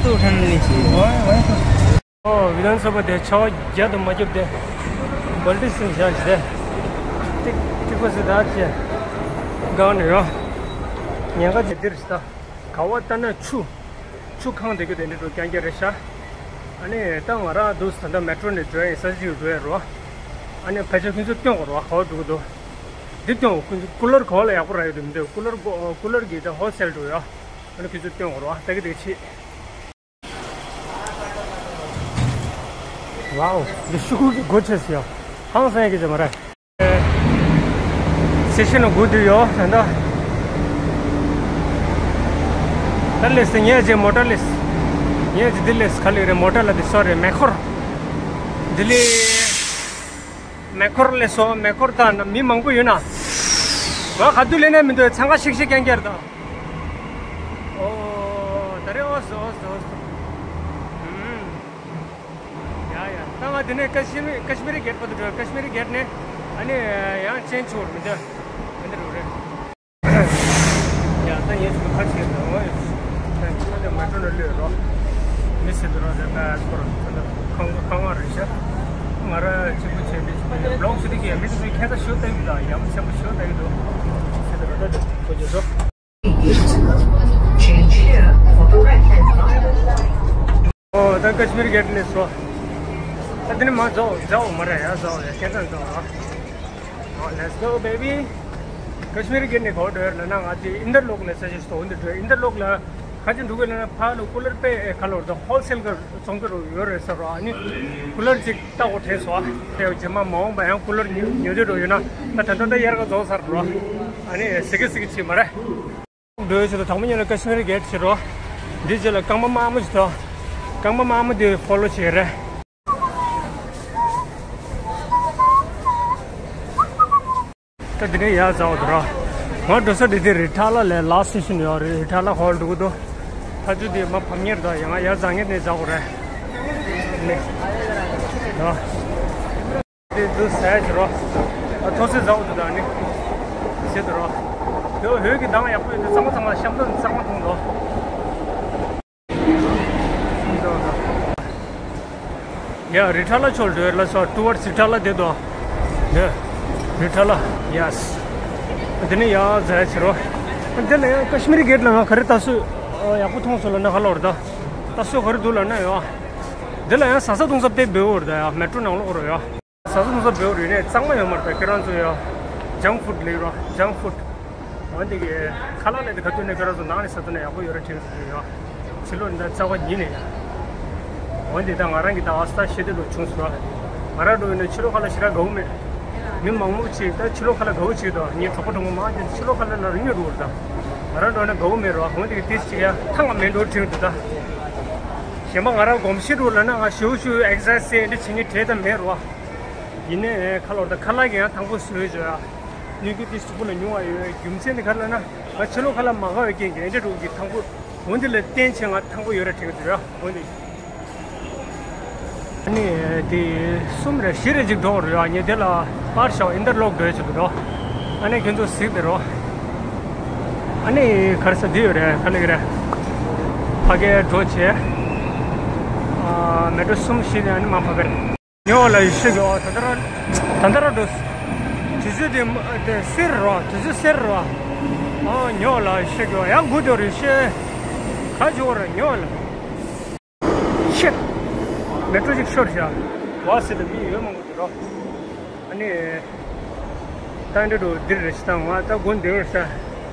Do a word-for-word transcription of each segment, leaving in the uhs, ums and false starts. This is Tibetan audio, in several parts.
ཏུ་ཐན་ལི་ཞི། ཨོ། བི་དྷན་སབ་བྷ་དེ་ཆར་པ་བརྒྱ་དང་མ་བརྒྱབ་དེ། བལ་ཏི་སིང་བཞག་ཞིག་དེ། ཏིག་ཏིག་པ་སི་དར་ཅེ། གང་ནས་ཡོ། ཉེན་ཁ་ཅེ་འདིར་ཞིག་ད། ག་བ་ལྟ་ན་ཆུ། ཆུ་གང་དེ་གི་དེ་འདྲ་འགྲོ་རྐྱང་རྐྱང་རེད་ཤག་ཨ་ནི་ད་ང་རང་འདུག་ད་ལྟ་མེ་ཏྲོ་ནས་འགྲོ་ཡིན་ས་ཅིག་འགྲོ་ཡ་རོ། ཨ་ནི་ཕལ་ཆེར་ཁྱོད་ཚོ་སྟོན་གོ་རོ་ག་བ་འགྲོ་གི་འདུག་འདི་སྟོན་གོ་ཁྱོད་ཚོ་ཀུ་ལར་ག་བ་ལ་ཡག་པོ་རག་ཡོད་དུ་མི་འདུག་ཀུ་ལར་ཀུ་ལར་གི་ད་ཧོལ་སེལ་འགྲོ་ཡོ། ཨ་ནི་ཁྱོད་ཚོ་སྟོན་གོ་རོ་ད་གི་དེ་ཆེ། ཝའོ། འདི་ཤུ་གུ་གི་སྒོ་ཕྱེ་སི་ཡོ། ཧང་སང་གི་ཅེ་མ་རེད། སེ་ཤན་ལ་སྒུག་བསྡད་ཡོད་ད་ལྟ། ད་སླེབས་སི་ངས་ཅེ་མོ་ཊ་སླེབས། ངས་ཅེ་འདི་སླེབས་ག་ལེ་རེད་མོ་ཊ་ལ་འདི་སོ་རེད་མེ་འཁོར། འདི་ལི། མེ་འཁོར་སླེབས་སོ་མེ་འཁོར་ད་ན་མི་མང་པོ་ཡོད་ན། ང་ག་དུས་སླེབས་ན་མི་འདུག་འཚང་ཁ་ཤིག་ཤིག་རྐྱང་རྐྱང་རེད་ད། ཨོ། ད་རེས་ཨོ་སི་ཨོ་སི་ཨོ་སི། ཨུམ། ཡ་ཡ། ད་ང་འདི་ནས་ཀ་ཤི་མི་ཀ་ཤི་མི་རི་གེ་ཊི་བར་དུ་འགྲོ། ཀ་ཤི་མི་རི་གེ་ཊི་ནས་ཨ་ནི་ཡང་ཅེན་ཇི་བྱེད་དགོས་རེད་མི་འདུག་མི་འདུག་རེད། ཡ་ད་ངས་ཚུར་ཁ་ཕྱེ་དང་ཨོ་ཡ། ད་ཁྱོད་ཚོ་མེ་ཏྲོ་ནས་གློད་རོགས། མི་སྲིད་དུ་རོགས་ཟེར་ད་སྐོར་ཚོ་ད་ཁང་ཁང་བ་རེད་ཤག་ང་རང་གཅིག་པུ་བྱས་ཏེ་བི་ལོག་ཞུ་དུས་ཀྱི་མི་དེ་ཚོས་ཁྱད་མཚར་ཞེ་པོ་ལྟ་གི་འདུག་ཡ་མཚན་པོ་ཞེ་པོ་ལྟ་གི་འདུག་སྲིད་དུ་རོགས་ད་ཁོ་ཚོ་རོགས། Change here for the right hand. ཨོ་ད་ཀ་ཤི་མིར་གེ་ཊི་ནས་སོ། ད་འདི་ནས་མར་འཛེགས་འཛེགས་མ་རེད་ཡ། འཛེགས་ཡ་ཁྱེད་ཚོ་འཛེགས་ཨ། ཨོ་let's go baby. ཀ་ཤི་མིར་གེ་ཊི་ནས་ག་པར་འགྲོ་ཡ་ལབ་ན་ང་ཚོ་ཨིན་ཊར་ལོག་ལ་ས་ཆ་ཞིག་འདུག་འོ་འདི་འགྲོ། ཨིན་ཊར་ལོག་ལ་ག་ཅི་འགྲོ་གི་ལབ་ན་ཕར་ལ་ཀུ་ལར་དཔེ་ག་ལོར་དང་ཧོལ་སེལ་ག་བཙོང་གི་རོ་ཡོད་རེད་ཟེར་རོ། ཨ་ནི་ཀུ་ལར་ཅིག་ལྟ་དགོས་དྲན་སོང་ཨ། དེ་རྗེས་མ་མ་འོངས་པ་ཡང་ཀུ་ལར་ཉོ་ཉོ་འདོད་འགྲོ་ཡོད་ན་ད་ད་ལྟ་ད་དབྱར་ཁ་རྫོགས་ཚར་རོ། ཨ་ནི་ཟི་གི་ཟི་གི་བྱེད་མ་རེད། འགྲོ་ཡོད་ཆེད་དུ་དང་པོ་ཉིད་ལ་ཀ་ཤི་མིར་གེ་ཊི་བྱེད་རོགས། འདི་རྗེས་ལ་རྐང་པ་དམར་མོ་ཞིག་དང་། རྐང་པ་དམར་མོ་དེ་ཕོ་ལོ་བྱེད་རེད། ད་འདི་ནས་ཡར་འཛེགས་འོ་དོ་ར། ང་འགྲོ་ས་འདི་དེ་རི་ཐ་ལ་ལས་ལ་སི་ཊེ་ཤན་ཡོད་རེད། རི་ཐ་ལ་ཧོལ་འགྲོ་གི་འདུག་ཐ་ཆུ་དེ་མ་ཕམ་ཉེར་དང་ཡང་ང་ཡར་འཛེགས་ངེས་ནས་འཛེགས་དགོས་རེད། ནས། ད། དེ་འདུག་ཟས་ཀྱི་རོ། ཨ་ཐོག་སེ་ཟ་འོ་དུ་དང་ནི། ཟེར་དུ་རོ། དེ་འོ་ཧོད་ཀྱི་གདངས་ཡག་པོ་ཡོད་དུ་གཙང་མ་ཚང་མ་ཤམ་ཐང་གཙང་མ་མཐོང་དོ། ཡ་རི་ཐ་ལ་ཆོལ་འགྲོ་ལ་སོ་ཊུ་ཝར་ཌི་སི་རི་ཐ་ལ་དེ་དོ། ཡ་རི་ཐ་ལ་ཡ་སི། དེ་ནི་ཡ་ཟས་ཀྱི་རོ། དེ་ལ་ཡང་ཀ་ཤི་མིར་གེ་ཊི་ལ་ང་ག་རེ་ལྟ་སྲོལ་ཡག་པོ་མཐོང་སོང་ལ་ན་ཧ་ལོ་ར་ད། ལྟ་སྲོལ་ག་རེ་འདུག་ལ་ན་ཡོ། དེ་ལ་ཡང་ཟ་ས་འཐུང་ས་དཔེ་འབེལ་བོ་ར་ད་ཡ་མེ་ཏྲོ་ནང་ལོགས་རོ་ཡོ། ཟ་ས་འཐུང་ས་བེའུ་རིགས་ནས་གཙང་མ་ཡོད་མ་རེད་ད་ཁྱེད་རང་ཚོ་ཡོ། ཇང་ཕུད་ལེགས་རོ་ཇང་ཕུད། འོན་ཏེ་གི་ཁ་ལག་ལས་དེ་ག་དུས་ནས་ཁྱེད་རང་ཚོ་ནང་ནས་ཟ་ཐུབ་ན་ཡག་པོ་ཡོད་རེད་དྲན་ཚོད་ཡོ། ཕྱི་ལོ་འདི་རྩ་བ་ཉིད་ནས་ཡ། འོན་ཏེ་ད་ང་རང་གི་ད་ཨ་སྟ་ཤེས་དེ་ལོ་བྱུང་སོང་ར། ང་རང་འགྲོ་ཡོད་ན་ཕྱི་ལོ་ཁ་ལག་ཞེ་དྲག་དགའ་བོ་མེད། མི་མང་པོ་ཅིག་ད་ཕྱི་ལོ་ཁ་ལག་དགའ་བོ་ཅིག་དང་ངའི་གྲོགས་པོ་གྲོགས་མོ་མང་ཅིག་ཕྱི་ལོ་ཁ་ལག་ལ་རིང་ཉོ་འགྲོ་ར་ད། ང་རང་འགྲོ་ན་དགའ་བོ་མེད་རོ། འོན་ཏེ་གི་དེ་ཅིག་ཡ་ཐང་ང་མེད་འགྲོ་དྲན་འདུག་ད། གཞན་པ་ང་རང་གོམས་གཤིས་རུ་ལ་ན་ང་ཞུ་ཞུ་ཨེག་སར་སའི་སེ་འདི་བྱེད་ངེས་བྲེལ་ད་མེད་རོ། ཡིན་ནའི་ཁ་ལོར་ད་ཁ་ལག་གི་ཡང་ཐང་པོ་བཟོས་བྱོས་ཨ། ནུས་རྒྱུ་དེ་གཅིག་པུ་ལ་ཉུང་བ་ཡོད། རྒྱུ་མཚན་དེ་ག་ལ་ན་ང་ཕྱི་ལོགས་ཁ་ལག་མ་ཁ་བའི་རྐྱེན་གྱིས་འདྲ་འགྲོ་གི་ཐང་པོ་འོན་དེ་ལ་བརྟེན་བྱས་ང་ཐང་པོ་ཡོད་ར་དྲན་གི་འདུག་ཡ། འོན་ཏེ། ཨ་ནི་དེ་གསུམ་རེ་བཞི་རེ་ཅིག་འགྲོ་རུ་ཡ་ངས་དེ་ལ་པར་ཤོག་ཨིན་ཏར་ལོག་འགྲོ་ཡ་ཅིག་འགྲོ། ཨ་ནི་ཁྱོད་ཚོ་གཟིགས་དེ་རོ། ཨ་ནི་ག་རེ་ཟ་འདི་ཡོད་རེད་ག་ལེ་གི་རེད། ཕ་གིར་འགྲོ་བྱས། ཨ་མེ་ཏྲོ་གསུམ་བཞི་རེ་ཨ་ནི་མ་ཕ་གི་རེད། ཉོ་ལ་ཡི་ཤེས་གོ་ད་ད་ར་ད་ད་ར་འགྲོ། དུས་ཚོད་དེ་དེ་སེར་རོ་དུས་ཚོད་སེར་རོ། ཨ་ཉོ་ལ་ཡི་ཤེས་གོ་ཡང་དགུ་དོ་རེ་ཤེས། ག་ཅོ་ར་ཉོ་ལ། ཤེད། མེ་ཏྲོ་ཅིག་ཤོར་བཞག་བ་ཟེར་ཏེ་མི་ཡོད་མང་པོ་འདུག་རོ། ཨ་ནི། ད་འདི་འགྲོ་འདིར་རེ་ཞིག་དང་བ་ད་དགོན་འདིར་རེ་ཤག་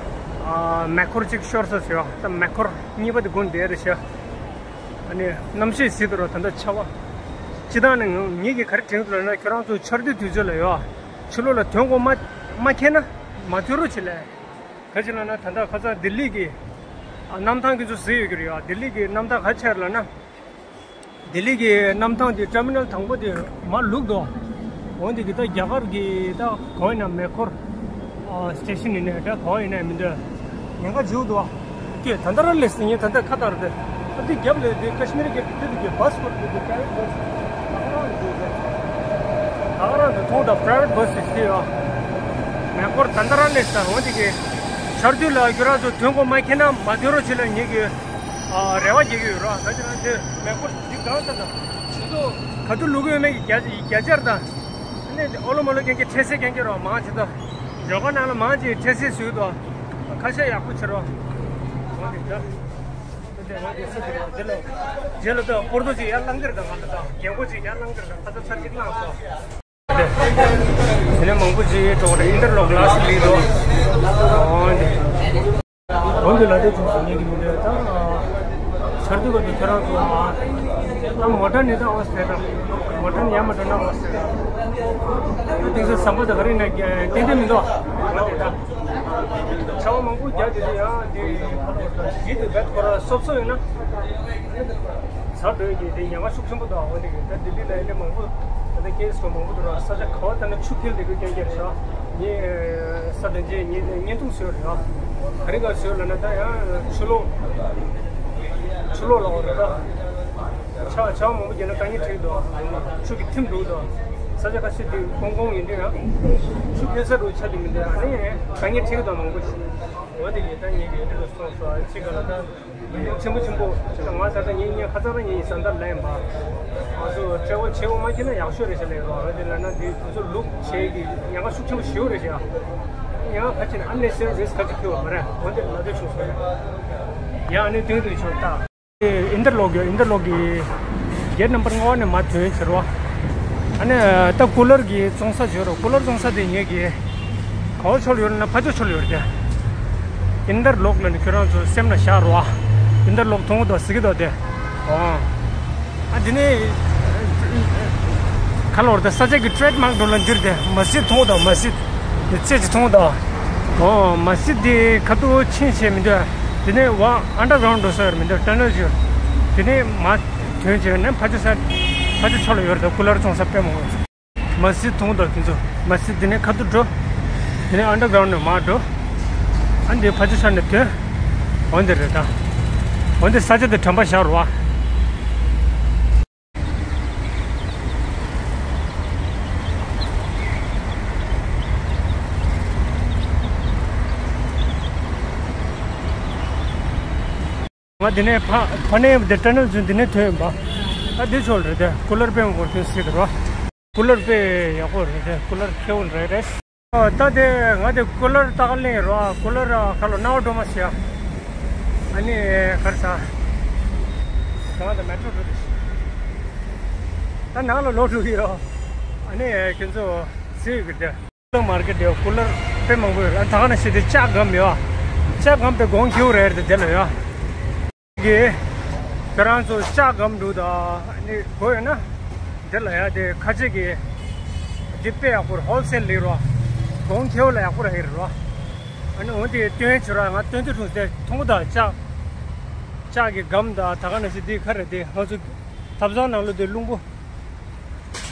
ཨ་མེ་འཁོར་ཅིག་ཤོར་ས་ཟེར་བ་ད་མེ་འཁོར་གཉིས་པ་དེ་དགོན་འདིར་རེ་ཤག་ཨ་ནི་གནམ་གཤིས་ཟིན་འདུག་རོ་ད་ལྟ་ཆར་པ། སྤྱི་བཏང་ནས་ངས་ཀྱིས་ག་རེ་དྲན་འདུག་ལབ་ན་ཁྱོད་རང་ཚོ་ཆར་དུས་དུས་ཚོད་ལ་ཡོད་ཨ། ཕྱི་ལོགས་ལ་ཐོན་དགོས་མ་མ་མཁྱེན་ན་མ་ཐོན་རོགས་བྱེད་ལས། ག་ཅི་ལབ་ན་ད་ལྟ་ཁ་སང་ལྡི་ལི་གི་ཨ་གནམ་ཐང་ཁྱེད་ཚོ་གཟིགས་ཡོད་ཀྱི་རེད་ཡ། ལྡི་ལི་གི་གནམ་ཐང་ག་ཆགས་ལབ་ན། ལྡི་ལི་གི་གནམ་ཐང་དེ་ཊར་མི་ནལ་དང་པོ་དེ་མར་ལུག་འདུག་འོན་ཏེ་གི་ད་རྒྱ་གར་གི་ད་གང་ཡིན་ན་མེ་འཁོར་ཨ་སི་ཊེ་ཤན་ཡིན་ནའི་ད་གང་ཡིན་ནའི་མི་འདུག་ཉེན་ཁ་འཇིགས་འདུག་ཀྱེ་ད་ལྟ་ར་སླེབས་ཟིན་ངས་ད་ལྟ་ཁ་བཏང་རེད། ཨ་འདི་རྒྱབ་ལ་དེ་ཀ་ཤི་མིར་གི་དེ་དེ་གི་བྷ་སི་སྐོར་དེ་དེ་པྲ་ཡི་ཝེཊ་བྷ་སི་ད་ག་རང་འདུག་གས། ད་ག་རང་དུ་མཐོང་དང་པྲ་ཡི་ཝེཊ་བྷ་སི་དེ་ཡོད། མེ་འཁོར་ད་ལྟ་ར་སླེབས་ད་འོན་ཏེ་གི་ཆར་དུས་ལ་ཁྱོད་རང་ཚོ་ཐོན་དགོས་མ་མཁྱེན་ན་མ་ཐོན་རོགས་བྱེད་ལ་ངེད་ཀྱི་ ཨ། རེ་བ་རྒྱག་གི་ཡོད་རོགས། ད་ཅི་རང་དེ་མེ་འཁོར་འདི་གང་ལྟར་དང་། ཁ་ཐུག་ལུག་གི་ཡོད་མེད་ཀྱི་རྒྱ་རྒྱ་ཆེར་དང་། ཨ་ནི་ཨོ་ལོ་མོ་ལོ་རྐྱང་རྐྱང་འཕྲལ་སེལ་རྐྱང་རྐྱང་རོགས་མང་ཆེ་ད། ལྗོངས་མཁར་ནང་ལ་མང་ཆེ་འཕྲལ་སེལ་བཟོས་འདུག་ཁ་ཤས་ཡག་པོ་བྱེད་རོགས། འོ་དེ་འདྲ། དེ་ལ་རྗེས་ལ་ད་སྤོར་ཏོ་ཅིག་ཡར་བླང་གི་རེད་ད། ང་ལ་ད་རྒན་གོག་ཅིག་ཡར་བླང་གི་རེད་ད། ཁ་ཚ་ཚར་གཅིག་བླངས་སོང་། དེ་ནས་མང་པོ་ཅིག་འགྲོ་གི་རེད། ཨིན་ཊར་ལོག་ལ་སི་ལི་དོ། འོ་དེ། འོན་ཏེ་ལ་དེ་ཚོ་ཞིག་ཉན་གི་མི་འདུག་ད། ཆར་དུས་སྐབས་དུ་ཁྱེད་རང་ཚོ་ཨ། ད་མོ་ཊ་ནི་ད་འོ་སེ་ད། མོ་ཊ་ནི་ཡར་མ་འགྲོ་ན་འོ་སེ་ད། དེང་སང་ཟམ་པ་ད་ག་རེ་ན་ཏན་ཏན་མི་འདུག་འོ་དེ་ད། ཆར་པ་མང་པོ་རྒྱག་དེ་དེ་ཡང་དེ་ཡིད་དུ་བེད་ཁོ་ར་སོབ་སོབ་ཡིན་ན། ཚ་དྲོད་ཀྱི་དེ་ཉེན་ཁ་ཤུགས་ཆེན་པོ་འདུག་འོ་དེ་གི་ད་ལྡི་ལི་ལ་ཡིན་ན་མང་པོ། ད་ལྟ་ཀེ་སི་མང་པོ་འདུག་ར། ས་ཆ་ག་བ་ལྟ་ན་ཆུ་འཁྱིལ་དེ་གི་རྐྱང་རྐྱང་རེད་ཤག་ངས་ས་དེ་རྗེས་ངས་བརྙན་ཐུང་བཟོས་རེད་ཨ། ག་རེ་ག་བཟོས་ལབ་ན་ད་ཡང་ཆུ་ལོག་ཆུ་ལོག་ལ་འོ་རེད་ད། ཆ་ཆ་མང་པོ་རྒྱབ་ན་དཀའ་ངལ་འཕྲད་འདུག་ཆུ་གི་ཐིམ་འདུག་དང་། ས་ཆ་ཁ་ཤས་དེ་ཀོང་ཀོང་ཡིན་དུས་ཡང་ཆུ་སྐྱེལ་ས་རུ་ཆགས་ཀྱི་མི་འདུག་ཨ་ནི་དཀའ་ངལ་འཕྲད་ཀྱི་འདུག་མང་པོ་ཞིག་འོ་དེ་ཡིན་ད་ངས་གི་འདི་ལ་སོང་སོང་ཨ་ཅི་ག་ལ་ད། ཆེན་པོ་ཆེན་པོ། ང་ད་ལྟ་ངའི་ངའི་ཁ་ཚ་ལ་ངའི་བཟའ་ཟླ་ལ་ཡིན་པ། ང་ཚོ་ཊེ་རེ་ཝལ་བྱེད་འོ་མ་ཁྱེད་ན་ཡག་ཤོས་རེད་ཤག་ལས་རོགས་རེད་དེ་ལབ་ན་དེ་དུས་ཚོད་ལུག་བྱེད་ཀྱི་ཉེན་ཁ་ཤུགས་ཆེན་པོ་ཞེ་པོ་རེད་ཤག་ཡང་ཁ་ཆེ་ན་ཨན་ནེ་སེ་སར་རི་སི་ཁ་ཅིག་ཁྱེར་བ་མ་རེད། འོན་ཏེ་ལབ་དུས་ཆུང་སོང་། ཡང་ཨ་ནེ་དུང་དུ་ཆུང་ལྟ། ཨིན་ཊར་ལོག་ཡོད། ཨིན་ཊར་ལོག་གི་གེ་ཊི་ནམ་བར་ལྔ་པ་ནས་མར་ཐོན་ཟེར་བ། ཨ་ནི་ད་ཀུ་ལར་གི་བཙོང་ས་བྱོས་རོགས། ཀུ་ལར་བཙོང་ས་དེ་ངེད་ཀྱི་ག་བ་ཕྱོགས་ལ་ཡོད་ན་ཕ་ཇོ་ཕྱོགས་ལ་ཡོད་རེད་དེ། ཨིན་ཊར་ལོག་ལ་ནི་ཁྱོད་རང་ཚོ་སེམས་ལ་བཞག་རོགས་ཨ། ཨིན་ཊར་ལོག་མཐོང་གི་འདུག་གཟིགས་ཀྱི་འདུག་དེ། ཨོ། ཨ་དེ་ནས་ཁ་ལོར་དེ་ས་ཆ་གི་ཊེ་རེ་ཌི་མཱརཀ་འགྲོ་ལ་འདིར་དེ་མ་སི་མཐོང་གི་འདུག་མ་སི་དེ་ཅེ་ཅི་མཐོང་གི་འདུག་ཨོ་མ་སི་དེ་ཁ་ཐུག་ཕྱིན་བྱས་མི་འདུག་དེ་ནས་བ་ཨན་ཌར་གྷ་རའུན་ཌི་འགྲོ་ས་ཡོད་མི་འདུག་ཊ་ནེལ་ཅིག་དེ་ནས་མ་ཐོན་བྱས་ནས་ཕ་ཇོ་ས་ཕ་ཇོ་ཕྱོགས་ལ་ཡོད་རེད་དེ། ཀུ་ལར་བཙོང་ས་དཔེ་མང་པོ། མ་སི་མཐོང་དང་དེ་ཚོ། མ་སི་དེ་ནས་ཁ་ཐུག་འགྲོ། དེ་ནས་ཨན་ཌར་གྷ་རའུན་ཌི་ནས་མར་འགྲོ། ཨ་འདི་ཕ་ཇོ་ཤར་ནས་ཐོན། འོན་ཏེ་རེད་ད། འོན་ཏེ་ས་ཆ་དེ་དྲན་པ་བཞག་རོགས་ཨ། ང་འདི་ནས་ཕ་ཕ་ནས་འདི་ཊ་ནེལ་ཚུན་འདི་ནས་ཐོན་ཡིན་པ། ད་འདི་ཆོག་རེད་དེ། ཀུ་ལར་དཔེ་མང་པོ་ཐོན་སྲིད་དེ་རོ། ཀུ་ལར་དཔེ་ཡག་པོ་རེད་དེ། ཀུ་ལར་ཁེ་པོ་རེད་རེད། ཨ་ད་དེ་ང་དེ་ཀུ་ལར་ལྟ་ག་ལེན་རོ། ཀུ་ལར་ཁ་ལོ་སྣང་བ་འགྲོ་མ་ཤེས། ཨ་ནི་གར་ས། ང་དེ་མེ་ཊོ་འགྲོ་དེ། ད་ནང་ལ་ལོག་འགྲོ་གི་ཡོད། ཨ་ནི་ཁྱོད་ཚོ་གཟིགས་ཡོད་གི་དེ། ཀུ་ལར་མར་ཀེ་ཊི་ཡོད། ཀུ་ལར་དཔེ་མང་པོ་ཡོད། ཨ་ད་ག་ནང་བཞིན་དེ་ལྕགས་སྒམ་ཡོད། ལྕགས་སྒམ་དཔེ་གོང་ཁེ་པོ་རེད་དེ་དེ་ལ་ཡོད། གི་ཁྱོད་རང་ཚོ་ལྕགས་སྒམ་འདུག་ད་ནི་དགོས་ཡོད་ན། འདི་ལ་ཡ་དེ་ཁ་ཆེ་གི་འདི་དཔེ་ཡག་པོ་རེད། ཧོལ་སེལ་ལས་རོ། གོང་ཁེ་པོ་ལ་ཡག་པོ་རེད་ཧེ་རོ། ཨ་ནི་འོན་ཏེ་སྟོན་ཆུ་ར་ང་སྟོན་དུ་འཁྲུངས་ཏེ་མཐོང་གོ་ད་ལྕགས་ལྕགས་གི་སྒམ་ད་ད་ག་ནང་བཞིན་འདི་ཁ་རེད་དེ། ང་ཚོ་ཐབ་ཚང་ནང་ལོ་དེ་རླུང་བུ།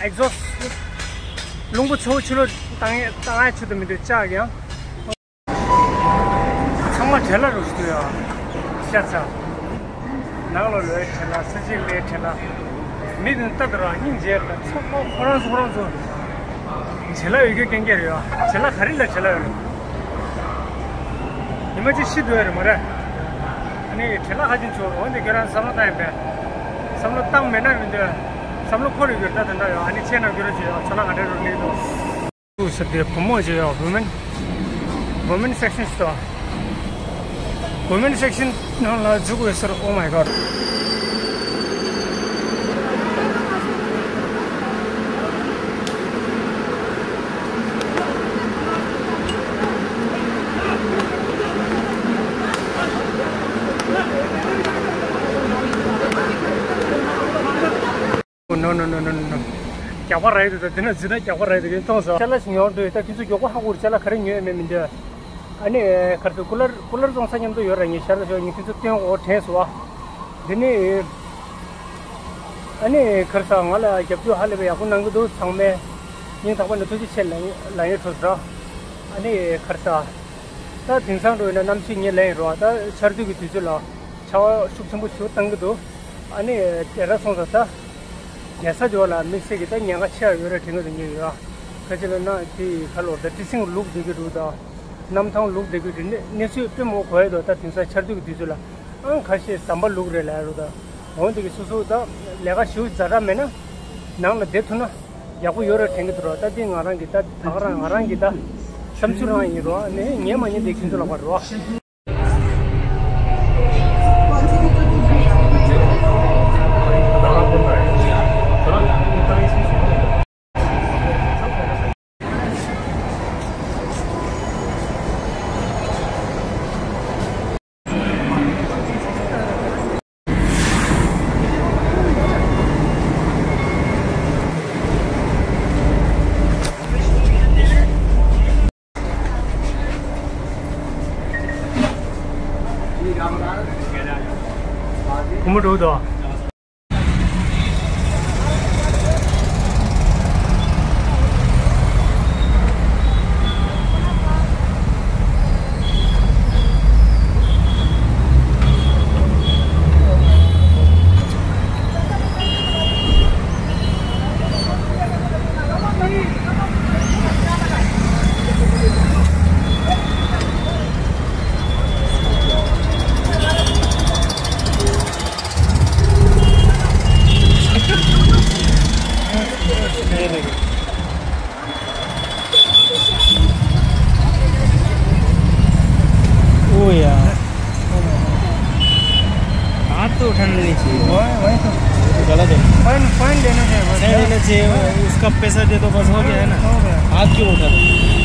ཨེག་ཛོ་སི་རླུང་བུ་ཚ་བོ་ཕྱི་ལོགས་བཏང་ཡས་བཏང་ཡས་ཆུ་དུ་མི་འདུག་ལྕགས་ཀྱང་། ཚང་མ་བྲེལ་ལ་རུ་ཞིག་ཡོད། ཤ་ཚ། ནང་ལོ་ལོའི་བྲེལ་ལ། ས་ཆེན་ལའི་བྲེལ་ལ། མི་དེ་ལྟ་དུ་ར་སྙིང་རྗེ་ལ་ཚོགས་པ་ཁོ་རང་ཚོ་ཁོ་རང་ཚོ། བྲེལ་ལ་ཡོད་རྒྱུ་སྐད་ཆ་རེད་ཡ། བྲེལ་ལ་ག་རེ་ལ་བྲེལ་ལ་ཡོད་རེད། ཉི་མ་གཅིག་ཤི་འདུག་ཡ་རེད་མ་རེད། ཨ་ནི་བྲེལ་ལ་ཁ་ཅིག་བྱུང་འོན་ཏེ་ཁྱོད་རང་བསམ་བློ་བཏང་ཡིན་པས། བསམ་བློ་བཏང་མེད་ན་མི་འདོད། བསམ་བློ་འཁོར་ཡོད་རྒྱུ་ད་དེ་འདྲ་ཡོད། ཨ་ནི་ཆེ་ན་འགྱུར་རོགས་བྱེད་ཡོད། ཚོ་ན་ང་འདྲ་རུ་ལིག་འདུག་ཟེར་ཏེ་བུ་མོ་ཅིག་ཡོད། Women Women section store། Women section ནང་ལ་འཛུལ་དགོས་ཟེར། Oh my god. No, no, no, no, no, no. རྒྱག་པ་ར་ཡི་འདུག་ད་འདི་ན་འཛུལ་ན་རྒྱག་པ་ར་ཡི་འདུག་ཡིན་མཐོང་སོང་། ཅ་ལག་ཞིག་ཉོ་འགྲོ་ཡོད། ད་ཁྱེད་ཚོ་མགྱོགས་པོ་ཧ་གོ་རེད། ཅ་ལག་ག་རེ་ཉོས་ཡོད་མེད་མི་འདོད། ཨ་ནི་གར་ཚོད་ཀུ་ལར་ཀུ་ལར་བཙོང་ས་མཉམ་དུ་ཡོད་ར། ངས་ཤར་ལ་ཤོག་ངས་ཁྱེད་ཚོ་སྟོན་འོ་དྲན་སོང་ཨ། འདི་ནི། ཨ་ནི་གར་ས་ང་ལ་རྒྱབ་སྐྱོར་ཧ་ལས་པའི་ཡག་པོ་གནང་གི་འདུག་ཚང་མས། སྙིང་ཐག་པ་ནས་ཐུགས་རྗེ་ཆེ་ལ་ལ་ཡོད་ཐུབ་ར། ཨ་ནི་གར་ས། ད་དེང་སང་འགྲོ་ཡིན་ན་གནམ་གཤིས་ངས་ལན་རོགས། ད་ཆར་དུས་ཀྱི་དུས་ཚོད་ལ་ཆར་པ་ཤུགས་ཆེན་པོ་ཞིག་བཏང་གི་འདུག་ཨ་ནི་དེ་ར་སོང་ཙང་ད་ཉལ་ས་འགྱོ་བ་ལ་དམིགས་བསལ་གྱི་ད་ཉེན་ཁ་ཆེ་བ་ཡོད་རེད་དྲན་གི་འདུག་ཉེ་ཡོད་ཨ། ག་ཅི་ལབ་ན་དེ་ག་ལོར་ད་ཊི་སིང་ལུག་བསྡད་ཀྱི་འདུག་ད་གནམ་ཐང་ལུག་བསྡད་ཀྱི་འདུག་གནས་གནས་ཚུལ་དཔེ་མང་པོ་གོ་ཡ་འདུག་ད་དེང་སང་ཆར་དུས་ཀྱི་དུས་ཚོད་ལ་ ཨང་ཁ་ཤས་ཟམ་པ་ལུག་རེད་ལབ་རུ་ད། འོན་ཏེ་གི་སོ་སོ་ད་ལས་ཀ་ཞུ་ཛ་དྲག་མེད་ན་ནང་ལ་བསྡད་ཐུབ་ན་ཡག་པོ་ཡོད་རེད་དྲན་གི་འདུག་ར། ད་འདི་ང་རང་གི་ད་ད་ག་རང་ང་རང་གི་ད་བསམ་ཚུལ་རང་ཡིན་རོ། ཨ་ནི་ཉན་མ་ཉན་དེ་ཁྱེད་ཚོ་ལ་བར་རོ། ཁོ་མོ་འགྲོ་འདུག ओ यार। हाथ तो उठाना नहीं चाहिए। वही, वही तो। वो तो गलत है। फाइन, फाइन देना चाहिए बस। फाइन देना चाहिए, उसका पैसा दे दो, बस हो गया, है ना? हो गया। हाथ क्यों उठाते?